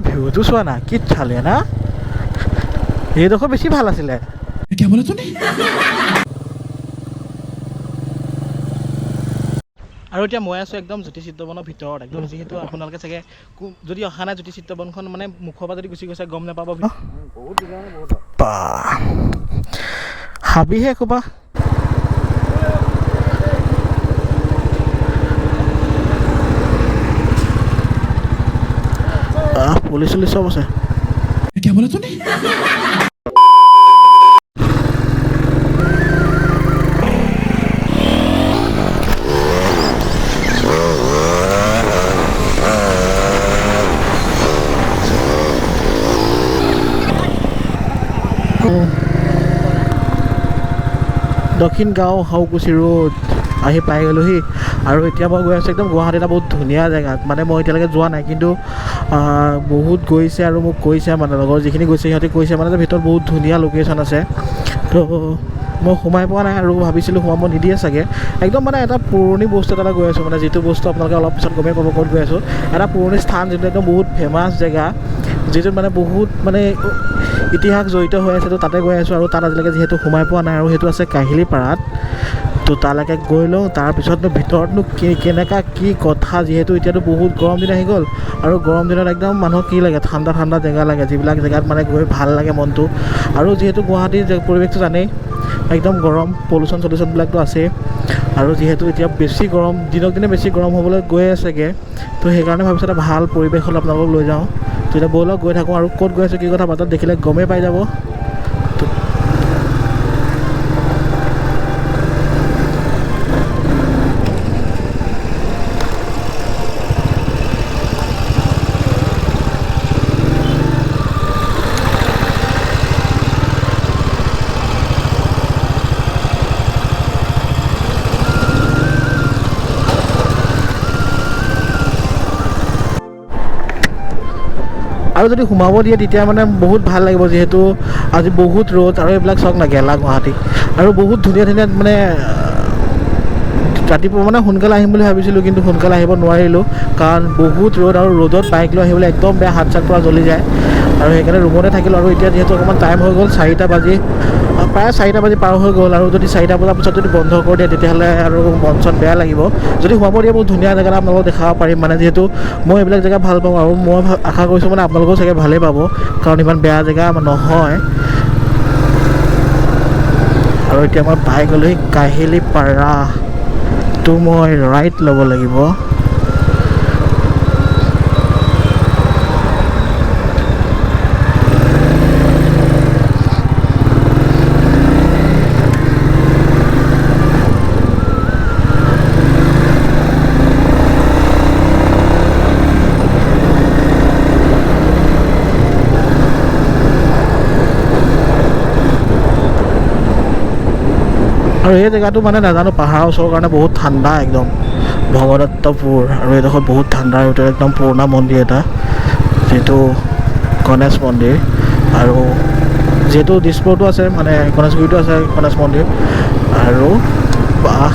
ভিউটো চোৱা না কি চালে না, এইডোখৰ বেছি ভাল আছিলে। আৰু এতিয়া মই আছোঁ একদম জ্যোতি চিত্ৰবনৰ ভিতৰত একদম, যিহেতু আপোনালোকে চাগে যদি অহা নাই জ্যোতি চিত্ৰবনখন মানে মুখৰ পৰা যদি গুচি গৈছে গম নাপাব। হাবিহে ক'বা। পুলিচ চুলিচ চব আছে। দক্ষিণ গাঁও সাউকুচি ৰোড আহি পাই গ'লোহি। আৰু এতিয়া মই গৈ আছোঁ একদম গুৱাহাটী এটা বহুত ধুনীয়া জেগাত, মানে মই এতিয়ালৈকে যোৱা নাই কিন্তু বহুত গৈছে আৰু মোক কৈছে মানে লগৰ যিখিনি গৈছে সিহঁতে কৈছে মানে যে ভিতৰত বহুত ধুনীয়া লোকেশ্যন আছে। তো মই সোমাই পোৱা নাই আৰু ভাবিছিলোঁ সোমাব নিদিয়ে চাগে। একদম মানে এটা পুৰণি বস্তু এটালৈ গৈ আছোঁ, মানে যিটো বস্তু আপোনালোকে অলপ পিছত গমেই পাব ক'ত গৈ আছোঁ। এটা পুৰণি স্থান যিটো একদম বহুত ফেমাছ জেগা, যিটোত মানে বহুত মানে ইতিহাস জড়িত হৈ আছে, তো তাতে গৈ আছোঁ। আৰু তাত আজিলৈকে যিহেতু সোমাই পোৱা নাই, আৰু সেইটো আছে কাহিলীপাৰাত। তো তালৈকে গৈ লওঁ, তাৰপিছতনো ভিতৰতনো কি কেনেকুৱা কি কথা, যিহেতু এতিয়াতো বহুত গৰম দিন আহি গ'ল আৰু গৰম দিনত একদম মানুহক কি লাগে, ঠাণ্ডা ঠাণ্ডা জেগা লাগে, যিবিলাক জেগাত মানে গৈ ভাল লাগে মনটো। আৰু যিহেতু গুৱাহাটীৰ পৰিৱেশটো জানেই একদম গৰম, পলিউশ্যন চলিউশ্যনবিলাকতো আছেই। আৰু যিহেতু এতিয়া বেছি গৰম, দিনক দিনে বেছি গৰম হ'বলৈ গৈ আছেগৈ, তো সেইকাৰণে ভাবিছোঁ এটা ভাল পৰিৱেশ হ'লে আপোনালোকক লৈ যাওঁ। তো এতিয়া ব'লক গৈ থাকোঁ, আৰু ক'ত গৈ আছোঁ কি কথা বাটত দেখিলে গমেই পাই যাব। তো আৰু যদি সোমাব দিয়ে তেতিয়া মানে বহুত ভাল লাগিব, যিহেতু আজি বহুত ৰ'দ আৰু এইবিলাক চাওক না গেলা গুৱাহাটী। আৰু বহুত ধুনীয়া ধুনীয়া মানে ৰাতিপুৱা মানে সোনকালে আহিম বুলি ভাবিছিলোঁ, কিন্তু সোনকালে আহিব নোৱাৰিলোঁ কাৰণ বহুত ৰ'দ আৰু ৰ'দত বাইক লৈ আহিবলৈ একদম বেয়া, হাত চাত পূৰা জ্বলি যায়। আৰু সেইকাৰণে ৰুমতে থাকিলোঁ। আৰু এতিয়া যিহেতু অকণমান টাইম হৈ গ'ল, 4টা বাজি প্ৰায় 4টা বাজি পাৰ হৈ গ'ল। আৰু যদি 4টা বজাৰ পিছত যদি বন্ধ কৰি দিয়ে তেতিয়াহ'লে আৰু মন চন বেয়া লাগিব। যদি সোমাব দিয়ে বহুত ধুনীয়া জেগা আপোনালোকক দেখাব পাৰিম, মানে যিহেতু মই এইবিলাক জেগা ভাল পাওঁ আৰু মই আশা কৰিছোঁ মানে আপোনালোকেও চাগে ভালেই পাব, কাৰণ ইমান বেয়া জেগা নহয়। আৰু এতিয়া মই পাই গ'লোহি কাহিলীপাৰা, তো মই ৰাইট ল'ব লাগিব। আৰু এই জেগাটো মানে নাজানো, পাহাৰৰ ওচৰৰ কাৰণে বহুত ঠাণ্ডা একদম, ভগদত্তপুৰ। আৰু এইডোখৰ বহুত ঠাণ্ডা, আৰু এইটো একদম পুৰণা মন্দিৰ এটা, যিটো গণেশ মন্দিৰ। আৰু যিহেতু দিছপুৰতো আছে, মানে গণেশগুৰিতো আছে গণেশ মন্দিৰ। আৰু বাহ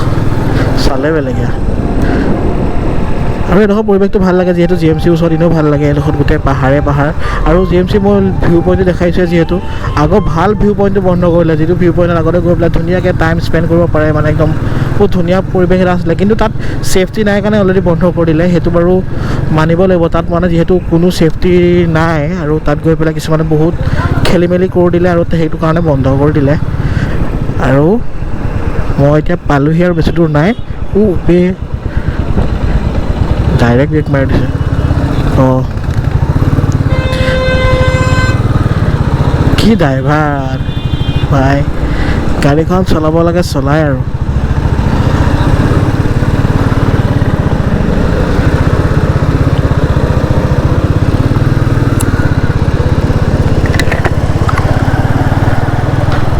চালে বেলেগে। আৰু এইডোখৰ পৰিৱেশটো ভাল লাগে, যিহেতু জি এম চিৰ ওচৰত এনেও ভাল লাগে। এইডোখৰত গোটেই পাহাৰে পাহাৰ। আৰু জি এম চি মই ভিউ পইণ্টটো দেখাইছোঁৱে, যিহেতু আগৰ ভাল ভিউ পইণ্টটো বন্ধ কৰিলে, যিটো ভিউ পইণ্টত আগতে গৈ পেলাই ধুনীয়াকৈ টাইম স্পেণ্ড কৰিব পাৰে, মানে একদম বহুত ধুনীয়া পৰিৱেশ এটা আছিলে। কিন্তু তাত ছেফটি নাই কাৰণে অলৰেডি বন্ধ কৰি দিলে, সেইটো বাৰু মানিব লাগিব। তাত মানে যিহেতু কোনো ছেফটি নাই আৰু তাত গৈ পেলাই কিছুমানে বহুত খেলি মেলি কৰি দিলে আৰু সেইটো কাৰণে বন্ধ কৰি দিলে। আৰু মই এতিয়া পালোহি আৰু বেছি দূৰ নাই। বে ডাইৰেক্ট ব্ৰেক মাৰি দিছে। অঁ কি ড্ৰাইভাৰ ভাই, গাড়ীখন চলাব লাগে চলাই। আৰু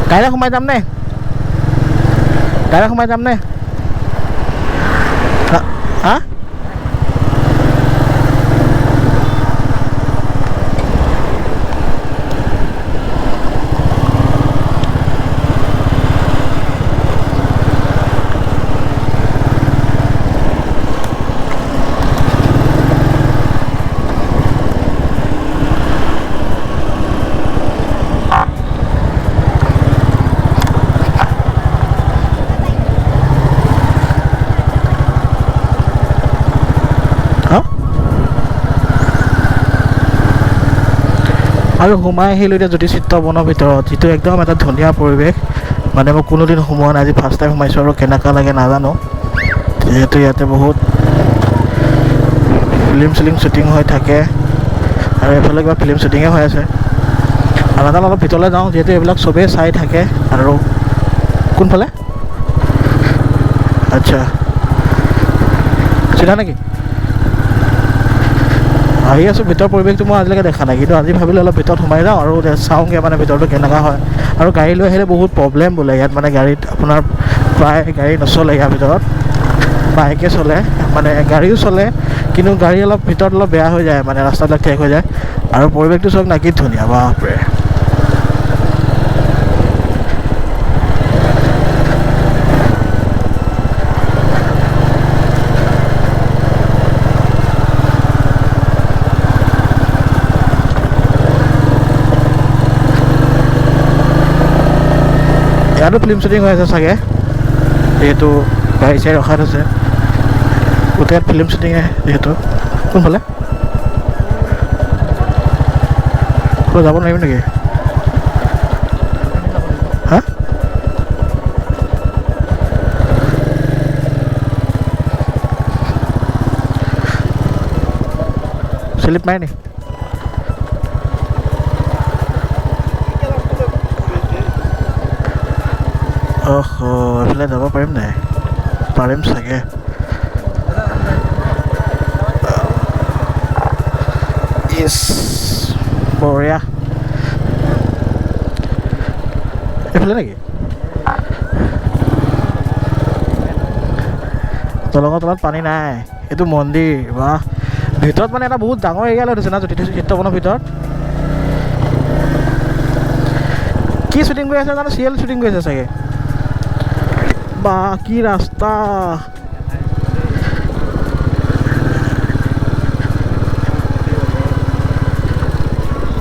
ডাইৰেক্ট সোমাই যাম নে? ডাইৰেক্ট সোমাই যাম নে? হা আৰু সোমাই আহিলোঁ এতিয়া জ্যোতি চিত্ৰবনৰ ভিতৰত, যিটো একদম এটা ধুনীয়া পৰিৱেশ। মানে মই কোনোদিন সোমোৱা নাই, আজি ফাৰ্ষ্ট টাইম সোমাইছোঁ আৰু কেনেকুৱা লাগে নাজানো। যিহেতু ইয়াতে বহুত ফিল্ম চিলিম শ্বুটিং হৈ থাকে আৰু এইফালে কিবা ফিল্ম শ্বুটিঙে হৈ আছে। আৰু নাজানো, অলপ ভিতৰলৈ যাওঁ, যিহেতু এইবিলাক চবেই চাই থাকে। আৰু কোনফালে? আচ্ছা, চিধা নেকি? আহি আছোঁ। ভিতৰৰ পৰিৱেশটো মই আজিলৈকে দেখা নাই, কিন্তু আজি ভাবিলোঁ অলপ ভিতৰত সোমাই যাওঁ আৰু চাওঁগৈ মানে ভিতৰটো কেনেকুৱা হয়। আৰু গাড়ী লৈ আহিলে বহুত প্ৰব্লেম বোলে ইয়াত, মানে গাড়ীত আপোনাৰ প্ৰায় গাড়ী নচলে ইয়াৰ ভিতৰত, বাইকে চলে, মানে গাড়ীও চলে কিন্তু গাড়ী অলপ ভিতৰত অলপ বেয়া হৈ যায়, মানে ৰাস্তাবিলাক ঠেক হৈ যায়। আৰু পৰিৱেশটো চাওক না কি ধুনীয়া, বাপৰে। ইয়াতো ফিল্ম শ্বুটিং হৈ আছে চাগে, যিহেতু গাড়ী চাড়ী ৰখাই থৈছে। গোটেই ইয়াত ফিল্ম শ্বুটিঙে যিহেতু। কোনফালে যাব নোৱাৰিম নেকি? হা, শ্লিপ মাৰে নি? অহ, এইফালে যাব পাৰিম নাই? পাৰিম চাগে। ইছ, বঢ়িয়া। এইফালে নেকি? দলঙৰ তলত পানী নাই, এইটো মন্দিৰ। বাহ, ভিতৰত মানে এটা বহুত ডাঙৰ এৰিয়া লৈ থৈছে না জ্যোতি চিত্ৰবনৰ ভিতৰত। কি শ্বুটিং কৰি আছে জানো? চিৰিয়েল শ্বুটিং কৰি আছে চাগে। বা কি ৰাস্তা!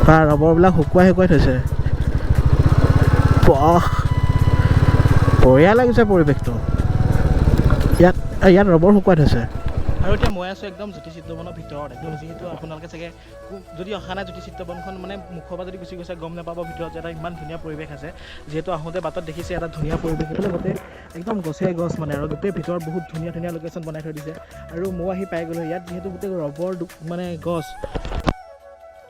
বা ৰবৰবিলাক শুকুৱাই শুকুৱাই থৈছে। বাহ, বঢ়িয়া লাগিছে পৰিৱেশটো। ইয়াত ইয়াত ৰবৰ শুকুৱাই থৈছে। আৰু এতিয়া মই আছোঁ একদম জ্যোতি চিত্ৰবনৰ ভিতৰত, একদম যিহেতু আপোনালোকে চাগে যদি অহা নাই জ্যোতি চিত্ৰবনখন মানে মুখৰ পৰা যদি গুচি গৈছে গম নাপাব ভিতৰত যে এটা ইমান ধুনীয়া পৰিৱেশ আছে। যিহেতু আহোঁতে বাটত দেখিছে এটা ধুনীয়া পৰিৱেশ, এইফালে গোটেই একদম গছে গছ মানে, আৰু গোটেই ভিতৰত বহুত ধুনীয়া ধুনীয়া লোকেশ্যন বনাই থৈ দিছে। আৰু মই আহি পাই গ'লোঁ ইয়াত, যিহেতু গোটেই ৰবৰ মানে গছ।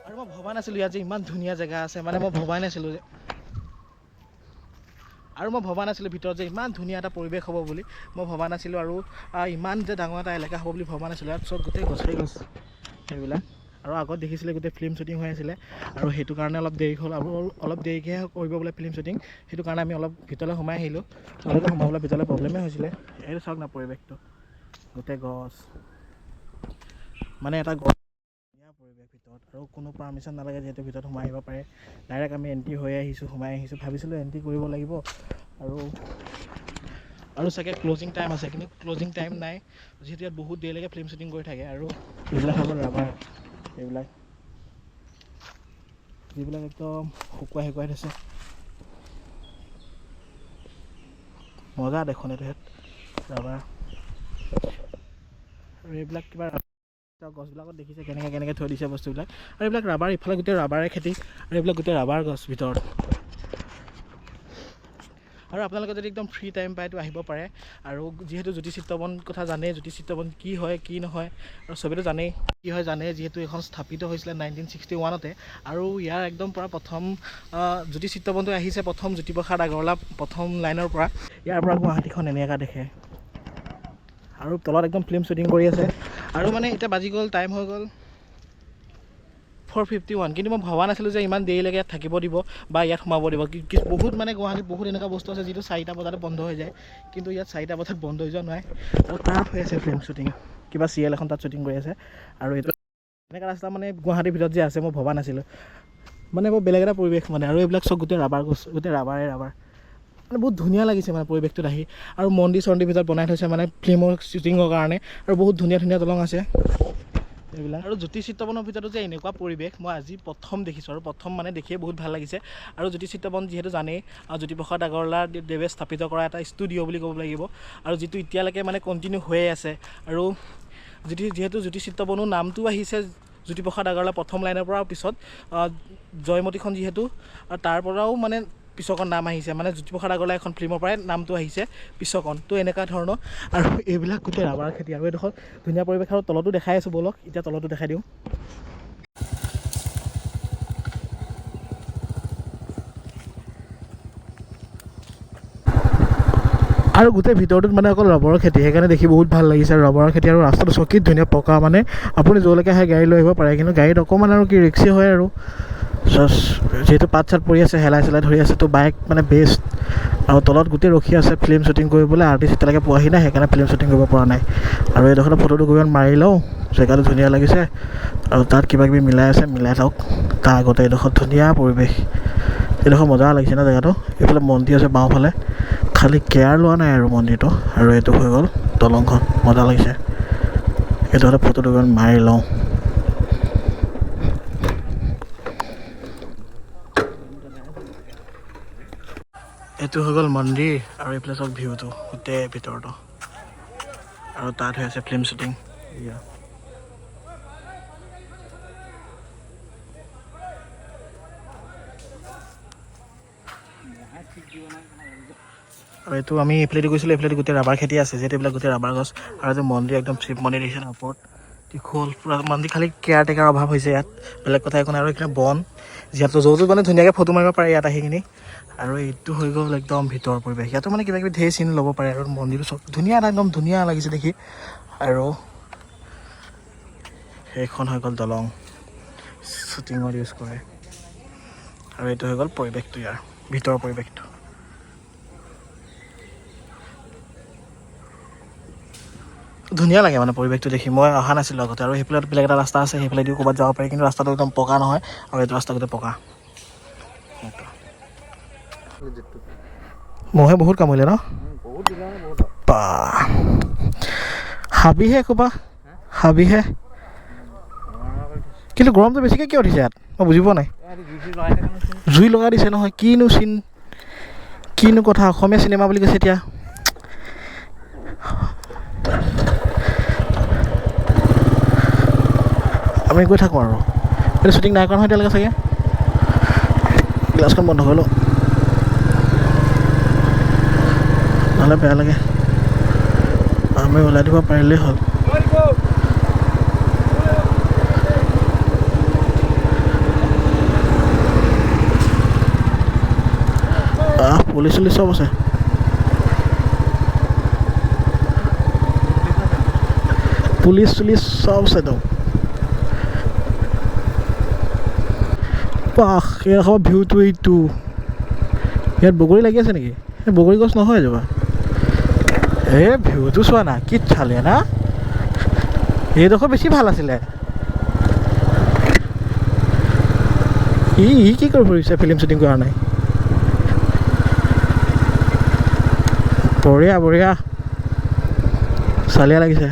আৰু মই ভবা নাছিলোঁ ইয়াত যে ইমান ধুনীয়া জেগা আছে, মানে মই ভবাই নাছিলোঁ যে, আৰু মই ভবা নাছিলোঁ ভিতৰত যে ইমান ধুনীয়া এটা পৰিৱেশ হ'ব বুলি মই ভবা নাছিলোঁ। আৰু ইমান যে ডাঙৰ এটা এলেকা হ'ব বুলি ভবা নাছিলোঁ। ইয়াত চব গোটেই গছেই গছ সেইবিলাক। আৰু আগত দেখিছিলে গোটেই ফিল্ম শ্বুটিং হৈ আছিলে, আৰু সেইটো কাৰণে অলপ দেৰি হ'ল, আৰু অলপ দেৰিকৈহে কৰিব বোলে ফিল্ম শ্বুটিং, সেইটো কাৰণে আমি অলপ ভিতৰলৈ সোমাই আহিলোঁ। নহ'লেতো সোমাবলৈ ভিতৰলৈ প্ৰব্লেমেই হৈছিলে। এইটো চাওক না পৰিৱেশটো, গোটেই গছ, মানে এটা গছ, ধুনীয়া পৰিৱেশ ভিতৰত। আৰু কোনো পাৰ্মিশ্যন নালাগে, যিহেতু ভিতৰত সোমাই আহিব পাৰে। ডাইৰেক্ট আমি এণ্ট্ৰি হৈ আহিছোঁ, সোমাই আহিছোঁ। ভাবিছিলোঁ এণ্ট্ৰি কৰিব লাগিব আৰু আৰু চাগে ক্লজিং টাইম আছে, কিন্তু ক্লজিং টাইম নাই, যিহেতু ইয়াত বহুত দেৰিলৈকে ফিল্ম শ্বুটিং কৰি থাকে। আৰু এইবিলাক হৈ গ'ল ৰাবাৰ, এইবিলাক যিবিলাক একদম শুকুৱাই শুকুৱাই থৈছে। মজা দেখোন এইটো ৰাবাৰ। আৰু এইবিলাক কিবা গছবিলাকত দেখিছে কেনেকৈ কেনেকৈ থৈ দিছে বস্তুবিলাক। আৰু এইবিলাক ৰাবাৰ, ইফালে গোটেই ৰাবাৰে খেতি, আৰু এইবিলাক গোটেই ৰাবাৰ গছ ভিতৰত। আৰু আপোনালোকে যদি একদম ফ্ৰী টাইম পায় তো আহিব পাৰে। আৰু যিহেতু জ্যোতি চিত্ৰবন কথা জানেই, জ্যোতি চিত্ৰবন কি হয় কি নহয় আৰু চবেইতো জানেই কি হয় জানেই, যিহেতু এইখন স্থাপিত হৈছিলে 1961তে। আৰু ইয়াৰ একদম পৰা প্ৰথম জ্যোতি চিত্ৰবনটো আহিছে প্ৰথম জ্যোতিপ্ৰসাদ আগৰৱালা প্ৰথম লাইনৰ পৰা। ইয়াৰ পৰা গুৱাহাটীখন এনেকুৱা দেখে। আৰু তলত একদম ফিল্ম শ্বুটিং কৰি আছে। আৰু মানে এতিয়া বাজি গ'ল, টাইম হৈ গ'ল 4:51। কিন্তু মই ভবা নাছিলোঁ যে ইমান দেৰিলৈকে ইয়াত থাকিব দিব বা ইয়াত সোমাব দিব। বহুত মানে গুৱাহাটীত বহুত এনেকুৱা বস্তু আছে যিটো 4টা বজাতে বন্ধ হৈ যায়, কিন্তু ইয়াত 4টা বজাত বন্ধ হৈ যোৱা নাই। আৰু তাত হৈ আছে ফিল্ম শ্বুটিং, কিবা চিৰিয়েল এখন তাত শ্বুটিং কৰি আছে। আৰু এইটো এনেকুৱা ৰাস্তা মানে গুৱাহাটীৰ ভিতৰত যে আছে মই ভবা নাছিলোঁ, মানে বৰ বেলেগ এটা পৰিৱেশ মানে। আৰু এইবিলাক চব গোটেই ৰাবাৰ গছ, গোটেই ৰাবাৰে ৰাবাৰ, মানে বহুত ধুনীয়া লাগিছে মানে পৰিৱেশটোত আহি। আৰু মন্দিৰ চন্দিৰ ভিতৰত বনাই থৈছে মানে ফিল্মৰ শ্বুটিঙৰ কাৰণে। আৰু বহুত ধুনীয়া ধুনীয়া দলং আছে এইবিলাক। আৰু জ্যোতি চিত্ৰবনৰ ভিতৰতো যে এনেকুৱা পৰিৱেশ মই আজি প্ৰথম দেখিছোঁ, আৰু প্ৰথম মানে দেখিয়ে বহুত ভাল লাগিছে। আৰু জ্যোতি চিত্ৰবন যিহেতু জানেই, জ্যোতিপ্ৰসাদ আগৰৱালা দেৱে স্থাপিত কৰা এটা ষ্টুডিঅ' বুলি ক'ব লাগিব, আৰু যিটো এতিয়ালৈকে মানে কণ্টিনিউ হৈয়ে আছে। আৰু যিহেতু জ্যোতি চিত্ৰবনৰ নামটো আহিছে জ্যোতিপ্ৰসাদ আগৰৱালা প্ৰথম লাইনৰ পৰা পিছত জয়মতীখন যিহেতু তাৰ পৰাও মানে পিছকণ নাম আহিছে, মানে জ্যোতিপ্ৰসাদ আগৰৱালা এখন ফিল্মৰ পৰাই নামটো আহিছে পিছকণ। তো এনেকুৱা ধৰণৰ। আৰু এইবিলাক গোটেই ৰাবাৰ খেতি আৰু এইডোখৰ ধুনীয়া পৰিৱেশ। আৰু তলতো দেখাই আছোঁ, ব'লক এতিয়া তলতো দেখাই দিওঁ। আৰু গোটেই ভিতৰটোত মানে অকল ৰবৰৰ খেতি, সেইকাৰণে দেখি বহুত ভাল লাগিছে। আৰু ৰবৰৰ খেতি আৰু ৰাস্তাটো চকীত ধুনীয়া পকা, মানে আপুনি য'লৈকে আহে গাড়ী লৈ আহিব পাৰে, কিন্তু গাড়ীত অকণমান আৰু কি ৰিক্সি হয় আৰু যিহেতু পাত চাত পৰি আছে, হেলাই চেলাই ধৰি আছে, তো বাইক মানে বেষ্ট। আৰু তলত গোটেই ৰখি আছে ফিল্ম শ্বুটিং কৰিবলৈ, আৰ্টিষ্ট এতিয়ালৈকে পোৱাহি নাই, সেইকাৰণে ফিল্ম শ্বুটিং কৰিব পৰা নাই। আৰু এইডোখৰতে ফটো দুকপিমান মাৰি লওঁ, জেগাটো ধুনীয়া লাগিছে। আৰু তাত কিবা কিবি মিলাই আছে, মিলাই থাকক। তাৰ আগতে এইডোখৰ ধুনীয়া পৰিৱেশ, এইডোখৰ মজা লাগিছে ন জেগাটো। এইফালে মন্দিৰ আছে বাওঁফালে, খালি কেয়াৰ লোৱা নাই আৰু মন্দিৰটো। আৰু এইটো হৈ গ'ল দলংখন, মজা লাগিছে। এইডোখৰতে ফটো দুকপিমান মাৰি লওঁ। এইটো হৈ গ'ল মন্দিৰ আৰু এইফালে চব ভিউটো গোটেই ভিতৰটো। আৰু তাত হৈ আছে ফিল্ম শ্বুটিং। আৰু এইটো আমি এইফালেদি গৈছিলোঁ, এইফালেদি গোটেই ৰাবাৰ খেতি আছে, যিহেতু এইবিলাক গোটেই ৰাবাৰ গছ। আৰু এইটো মন্দিৰ একদম শিৱ মন্দিৰ দেখিছে ওপৰত দীঘল পূৰা মন্দিৰ, খালি কেয়াৰ টেকাৰ অভাৱ হৈছে ইয়াত, বেলেগ কথা একো নাই। আৰু এইখিনি বন যিহেতু য'ত মানে ধুনীয়াকৈ ফটো মাৰিব পাৰে ইয়াত আহি কিনি। আৰু এইটো হৈ গ'ল একদম ভিতৰৰ পৰিৱেশ, ইয়াতো মানে কিবা কিবি ঢেৰ চিন ল'ব পাৰে। আৰু মন্দিৰটো চব ধুনীয়া এটা একদম ধুনীয়া লাগিছে দেখি। আৰু সেইখন হৈ গ'ল দলং, শ্বুটিঙত ইউজ কৰে। আৰু এইটো হৈ গ'ল পৰিৱেশটো, ইয়াৰ ভিতৰৰ পৰিৱেশটো। ধুনীয়া লাগে মানে পৰিৱেশটো দেখি। মই অহা নাছিলোঁ আগতে। আৰু সেইফালে বেলেগ এটা ৰাস্তা আছে, সেইফালেদিও ক'ৰবাত যাব পাৰি, কিন্তু ৰাস্তাটো একদম পকা নহয়। আৰু এইটো ৰাস্তা গোটেই পকা। মহে বহুত কামুৰিলে ন? বা হাবিহে ক'বা হাবিহে। কিন্তু গৰমটো বেছিকৈ কিয় উঠিছে ইয়াত, মই বুজি পোৱা নাই। জুই লগাই দিছে নহয়, কিনো চিন কিনো কথা, অসমীয়া চিনেমা বুলি কৈছে এতিয়া। আমি গৈ থাকোঁ আৰু। এইটো শ্বুটিং নাই কৰা নহয় এতিয়ালৈকে চাগে। গ্লাছখন বন্ধ কৰি লওঁ, নহ'লে বেয়া লাগে। আমি ওলাই দিব পাৰিলেই হ'ল। পুলিচ চুলিচ চব আছে। পুলিচ চুলিচ চব আছে একদম। বাহ, এইডোখৰ ভিউটো এইটো। ইয়াত বগৰী লাগি আছে নেকি? এই বগৰী গছ নহয় এজোপা। এই ভিউটো চোৱা না, কি চালে না। এইডোখৰ বেছি ভাল আছিলে। ই কি কৰি ফুৰিছে ফিল্ম শ্বুটিং কৰা নাই। বঢ়িয়া বঢ়িয়া, চালিয়া লাগিছে।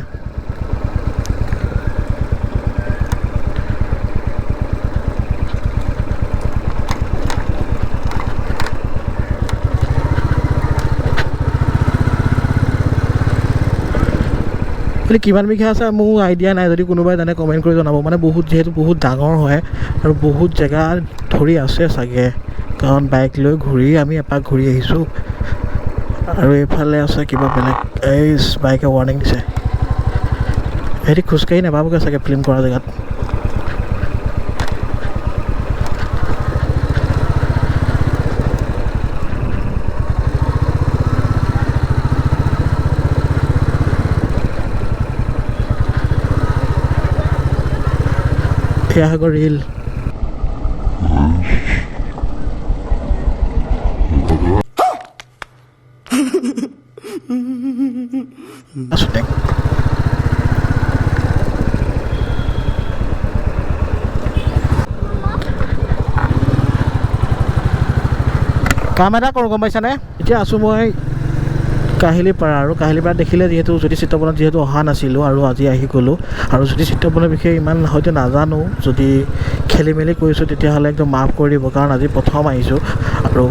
কিমান বিঘা আছে মোৰ আইডিয়া নাই, যদি কোনোবাই জানে কমেণ্ট কৰি জনাব। মানে বহুত, যিহেতু বহুত ডাঙৰ হয় আৰু বহুত জেগা ধৰি আছে চাগে, কাৰণ বাইক লৈ ঘূৰি আমি এপাক ঘূৰি আহিছোঁ। আৰু এইফালে আছে কিবা বেলেগ, এই বাইকে ৱাৰ্ণিং দিছে। সিহঁতি খোজকাঢ়ি নাপাবগৈ চাগে ফিল্ম কৰা জেগাত। সেয়া হৈ গ'ল ৰিল। কাম এটা কৰোঁ গম পাইছানে? এতিয়া আছোঁ মই কাহিলীপাৰা। আৰু কাহিলীপাৰা দেখিলে যিহেতু জ্যোতি চিত্ৰবনত যিহেতু অহা নাছিলোঁ আৰু আজি আহি গ'লোঁ। আৰু জ্যোতি চিত্ৰবনৰ বিষয়ে ইমান হয়তো নাজানো, যদি খেলি মেলি কৰিছোঁ তেতিয়াহ'লে একদম মাফ কৰি দিব, কাৰণ আজি প্ৰথম আহিছোঁ আৰু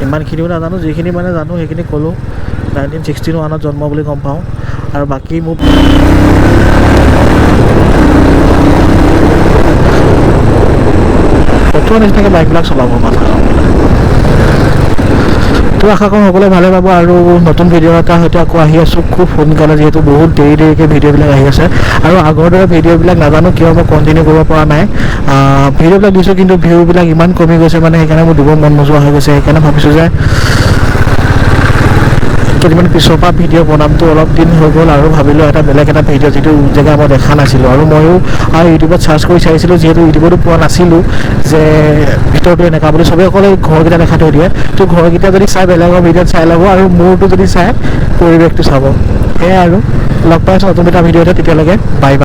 ইমানখিনিও নাজানো। যিখিনি মানে জানো সেইখিনি ক'লোঁ। 1961 জন্ম বুলি গম পাওঁ। আৰু বাকী মোৰ ফতুৱা নিচিনাকৈ বাইকবিলাক চলাব মাথা। তো আশা কৰোঁ সকলোৱে ভালে পাব আৰু নতুন ভিডিঅ' এটা হয়তো আকৌ আহি আছোঁ খুব সোনকালে, যিহেতু বহুত দেৰি দেৰিকৈ ভিডিঅ'বিলাক আহি আছে। আৰু আগৰ দৰে ভিডিঅ'বিলাক নাজানো কিয় মই কণ্টিনিউ কৰিব পৰা নাই। ভিডিঅ'বিলাক দিছোঁ, কিন্তু ভিউবিলাক ইমান কমি গৈছে, মানে সেইকাৰণে মোৰ দিব মন নোযোৱা হৈ গৈছে। সেইকাৰণে ভাবিছোঁ যে কেইদিনমান পিছৰ পৰা ভিডিঅ' বনামটো অলপ দিন হৈ গ'ল আৰু ভাবিলোঁ এটা বেলেগ এটা ভিডিঅ', যিটো জেগা মই দেখা নাছিলোঁ আৰু ময়ো আৰু ইউটিউবত চাৰ্চ কৰি চাইছিলোঁ, যিহেতু ইউটিউবতো পোৱা নাছিলোঁ যে ভিতৰটো এনেকুৱা বুলি। চবেই অকল এই ঘৰকেইটা দেখা থৈ দিয়ে। তো ঘৰকেইটা যদি চাই বেলেগৰ ভিডিঅ'ত চাই ল'ব আৰু মোৰটো যদি চাই পৰিৱেশটো চাব। সেয়াই আৰু লগ পাই আছোঁ নতুন এটা ভিডিঅ'তে, তেতিয়ালৈকে বাই বাই।